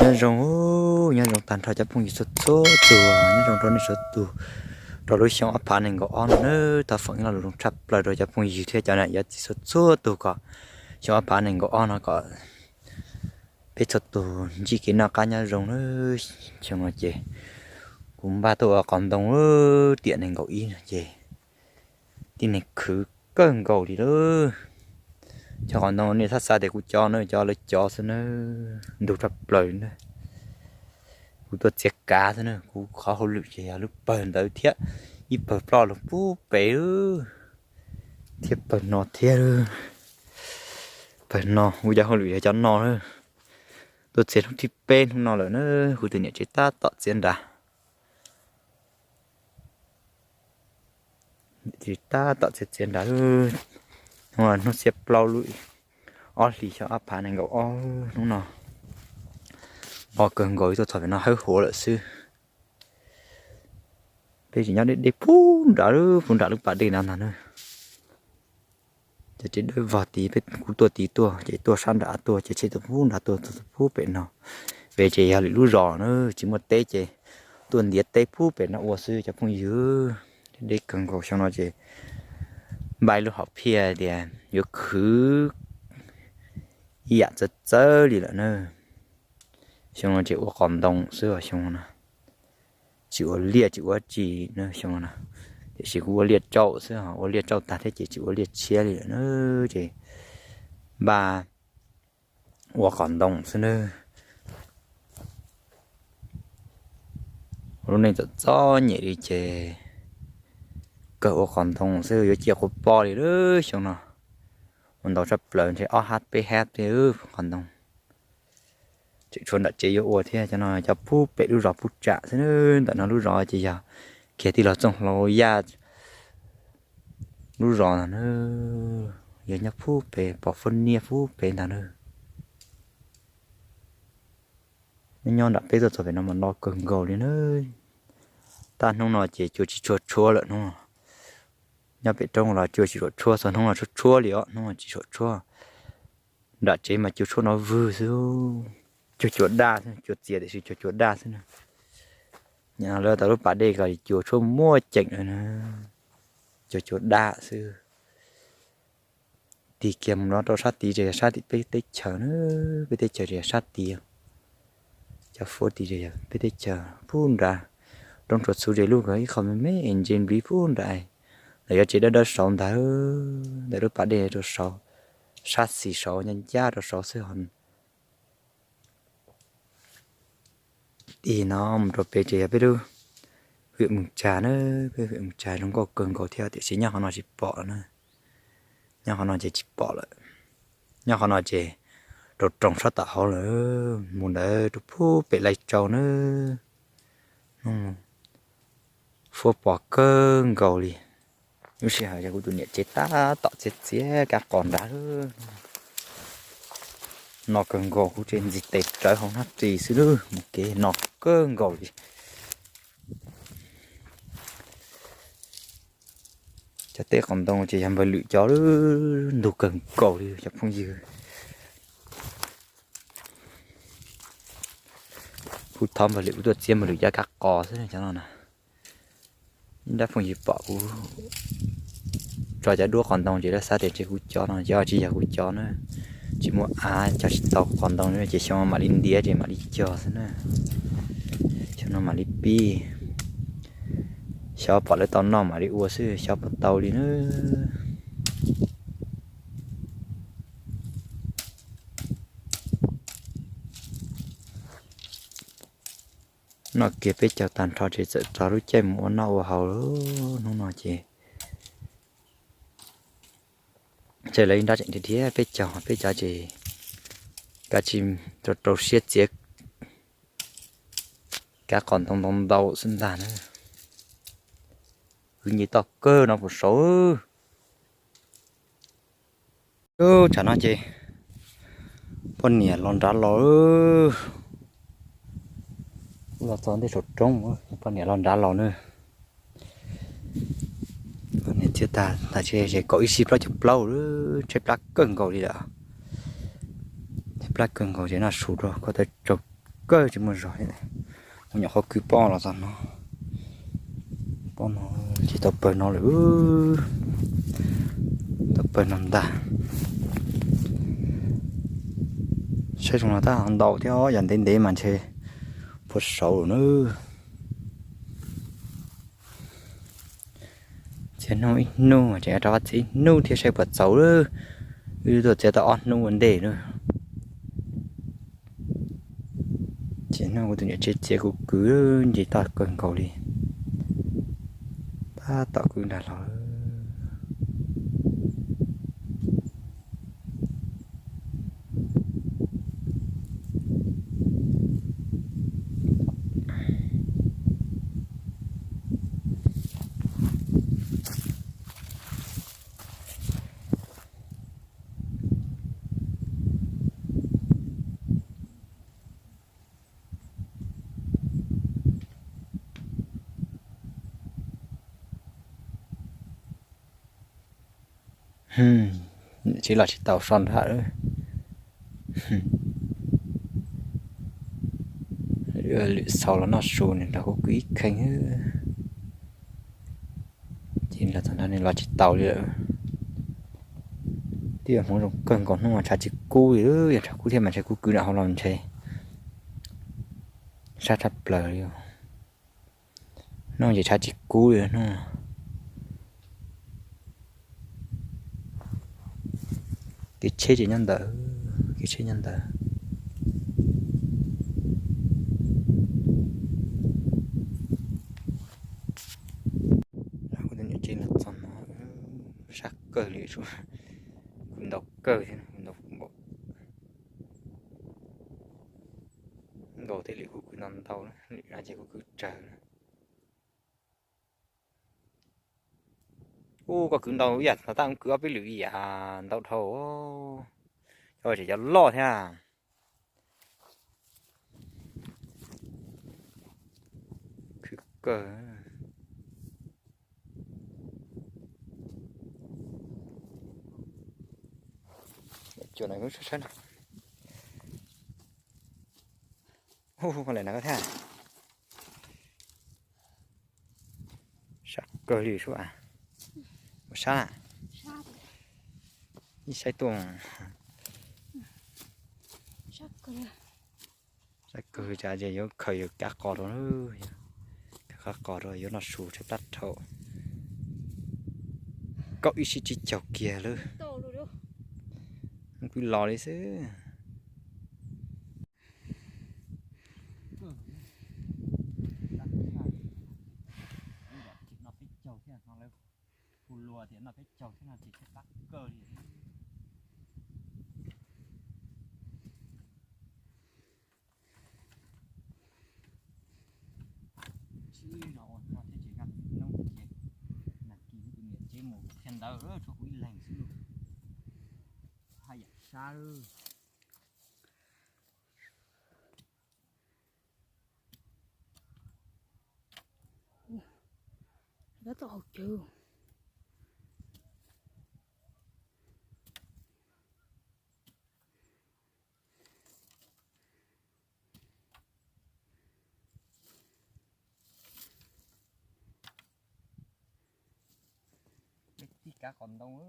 Nyob zoo, nyob zoo tag nrho cov phooj ywg txhua txhua tus, nyob zoo rau nej txhua tus rau lub xyoo ob phav nees nkaum ob no nawb. Thov foom ib lo lus zoo tshaj plaws rau cov phooj ywg thiab cov niam cov txiv txhua txhua tus kom xyoo ob phav nees nkaum ob no kom peb txhua tus ntsib kev noj qab nyob zoo nawb. Xyoo no ces kuv npaj tuaj ua qos ntoo tiam nees nkaum ib no ces tib neeg khwv kawg nkaus li lawm. Cov qos ntoo nej xav xav tias kuv cov na, cov lawv cov xwb na, ntug tshaj plaws na. Kuv tuaj txiav kav xwb na, kuv qhov hauj lwm ces yog lub pawg ntawd thiab ib pawg ploj los pub pem thiab pawg no thiab. Pawg no kuv cov hauj lwm yog cov no na. Tuaj txiav hnub thib peb hnub no lawm na, kuv tus niam tsev tab tom txiav nrad. Tab tom txiav txiav nrad, hnub xiab plaub lub ob hlis xyoo ob phav nees nkaum ob, hnub no npo kawg nkaus li, tuaj txog pem no hawb huav lawm xwb. Peb tseem nyob deb deb puag nrad, puag nram lub pas dej nrad ntag na. Cov tsev dawb vog tid, peb kuv tuaj tid tuaj ces tuaj sab nrad tuaj ces tshem tuaj puag nrad tuaj, tuaj puag pem no. Pem ces yog lwm lub zos na, tsis muaj teb ces tuaj ntiav teb puag pem no ua xwb cov phooj ywg. Deb kawg nkaus, xyoo no ces npaj ib lub hom phiaj tias yuav khwv ib yam txawv txawv li lawm na. Xyoo no ces ua qos ntoo xwb os, xyoo no tsis ua liaj tsis ua tsi na xyoo no. Tiam sis kuv ua liaj tsau xwb, ua liaj tsau tag thiab ces tsis ua liaj tshiab li lawm na. Ces npaj ua qos ntoo xwb nawb. Lub neej txom txom nyem li ces kawg ua qos ntoo xwb, yuav ciaj quas poj li lawm xyoo no. Ua ntau tshaj plaws ntshe ob hab peb hab tej qos ntoo. Tseem tshuav nram tsev yuav ua thiab, cov no cov puag pem lub zos puag tsam xwb nawb. Ntawm no lub zos ces yog kiag tij laug Txooj Hlau Yaj lub zos ntag na, yog nyob puag pem pom fuab niab puag pem ntag na. Nyob nram peb tuaj txog pem no mas no kawg nkaus li na. Tag hnub no ces cua tsis tshua tshuab lawm hnub no. Nyob pem roob los cua tsis tshua tshuab, txog hnub no tshuab tshuab li os, hnub no tsis tshua tshuab. Nram tsev mas cua tshuab no vwg xwb, cua cua daj xwb, cua txias tiam sis cua cua daj xwb na. Nyob no lawv tau lub pas dej ko cua tshuab muaj ceem lawm na, cua cua daj xwb. Tig kiag mus no rau sab tid ces yog sab tim peb teb chaws na, peb teb chaws ces yog sab tid. Cov fuab tid ces yog peb teb chaws puag nrad, roob Tsua Txhuv ces lub ko ib qho me me es ntse npliv puag nrad. Lawv yuav tsev dawb dawb saud ntag, ntawm lub pas dej rau saud, sab xis saud ncaj ncaj rau saud xwb ho. Tim no mus rau pem ces yog peb lub hwm Moos Tsas na, peb hwm Moos Tsas zoo nkauj kawg nkaus thiab tiam sis nyob qhov no tsis pom lawm na. Nyob qhov no ces tsis pom lawm. Nyob qhov no ces rau roos sab tom hauv lawm, mus ntawd rau puag pem Laij Tsau na. Fuab pom kawg nkaus li. Lub sij hawm yog kuv tus niam tsev tab tom txiav txiav kab qos nrad. No kawg nkaus, kuv tseem ntxig tes rawv hauv hnab ris xwb lawm, mus kev no kawg nkaus li. Cov teb qos ntoo ces yog npawg Lwm cov, ntug kawg nkaus li cov phooj ywg. Kuv thov npawg Lwm, kuv tuaj txiav npawg Lwm cov kab qos xwb cov no na. Ib nrab phooj ywg pom kuv tso cov duab qos ntoo ces lawv xav tias ntshe kuv cov no, ces tsis yog kuv cov na. Tsis muaj av cog tsis tau qos ntoo ces xyoo mam li ntiav ces mam li cog xwb na. Xyoo no mam li pib, xyov pom lawv tau noj mam li ua xwb, xyov puas tau li na. Noj kiag peb caug tag nrho ces txawm txog lub caij mus ua noj ua haus lawm. Hnub no ces ntshe lawv ib nrab tseem dhia dhia peb caug, peb cav ces kav tsij rau rau siab txiav kab qos ntoo ntau ntau xwb ntag na. Kwv nce toj kawg no puas saud. Tsam no ces poj niam los nrad los, los txog ntej saum roob, poj niam los nrad los na. Poj niam txiav tag, tag tsev kaum ib sij plaub caug plaub, tshaib plab kawg nkaus li lawm. Tshaib plab kawg nkaus ces noj su rau koj tawb tsaug kawg tsis muaj zog li. Kuv nyuam qhuav kwv pob los txog no, pob no ces tau pawg no lawm, tau pawg no ntag. Saib zoo no tab ntau thiab, yam ntev ntev mas ntshe puas saud lawm na. Txiav hnub ib hnub ces rov qab txiav ib hnub thiab saib puas txaus lawm. Wb tuaj txiav tau ob hnub ua ntej na. Ces no kuv tus niam tsev txiav kuv kwv nce toj kawg nkaus li, tab tom kwv nrag los. Tsis los tsis tau so nrham lawm. Lwm xaus los noj su nws nrog kuv kwv ib kheej. Ces los txog nrad nws los tsis tau li lawm. Twb yog hmoov zoo kawg nkaus hnub mas tshav tsis kub li, yog tshav kub thiab mas ntshe kuv kwv nram hauv los ntshe sab tshaj plaws li. Hnub ces tshav tsis kub li hnub. Kev tsheb ces nyob ntawd, kev tsheb nyob ntawd. Kuv tus niam tsev los txog no, sab kawg li, kuv ntaus kawg thiab, kuv ntaus npaum nkaus thiab lwm kuv kwv ntau ntau, lwm no ces kuv kwv tsawg na. Ub, koj kwv ntau ib yam, thaum tab kwv ob peb lwm ib yam ntau dhau. Cov tseem cov loj thiab. Khwv kawg. Cua no saib saib na. Ub, ua li no thiab. Sab kawg li sub as. Ua sab na. Ib saib tuaj. Sab kawg li cas ces yuav khaws yuav kav qos rau, kav qos rau yuav noj su tshaib plab dhau. Kaum ib sij tsib caug kiag lawm. Kwv los li xwb. Noj peb caug thiab no lawv hu luag tias noj peb caug thiab no ces tshaib plab kawg li. Sib no ua no thiab ces naj noob ces nag kis wb tus niam tsev mus thiaj ntawd tshuav kuv ib leeg xwb lauj. Haj yam sab. Tab tom haus cawv. Peb tib kav qos ntoo.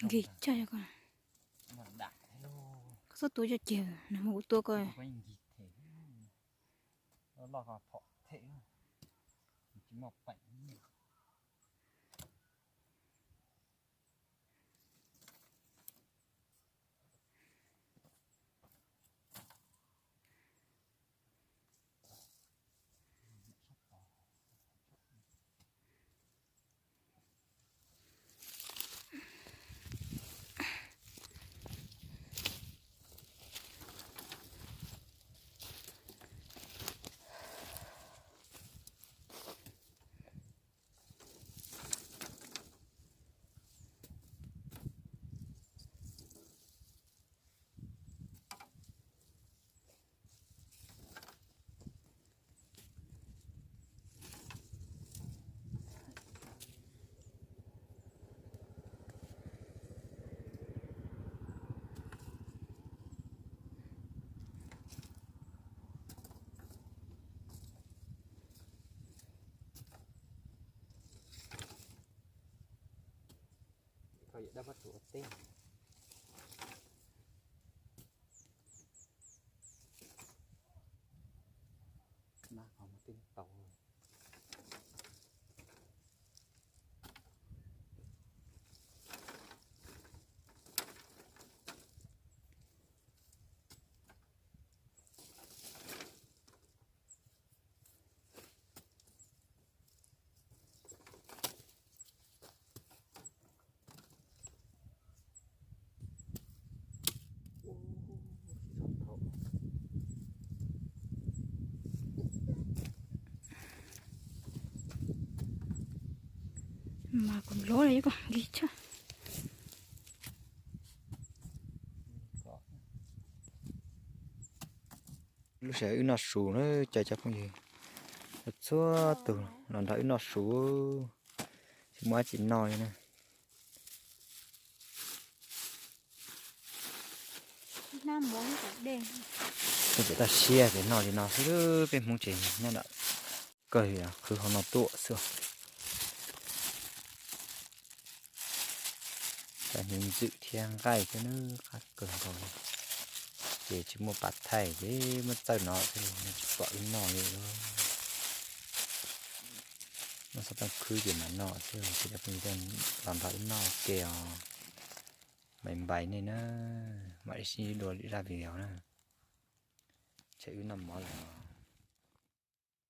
Nkig caj ko. Koj txhob tua caj ceg, nag hmo kuv tua ko. Loj phom them, tsis muaj peem. Dab pab tsuv ua teb. Nab qhov muag tej tau. Mas kuv lov li kom nkig tshaj. Lub sij hawm wb noj su na, cov cov phooj ywg, txhua tus los nrog wb noj su, tsis muaj dab tsi noj li na. Peb tseem toj siab ces noj li no xwb, peb Hmoob tseem nyob nram kawg li, qhwv hauv no tuaj xwb. Cov hnyuv ntxwm thiab nqaij thiab na, qab kawg nkaus li. Ces tsis muaj pas thaij ces muab txawj no xwb, tsis pom wb noj li. Muab xov tooj khwb ces mam noj xwb, ces cov phooj ywg los nrog wb noj ke os. Npais npais nej na, mam li sib ntsib dua lwm zaj video na. Ces wb noj mov lawm.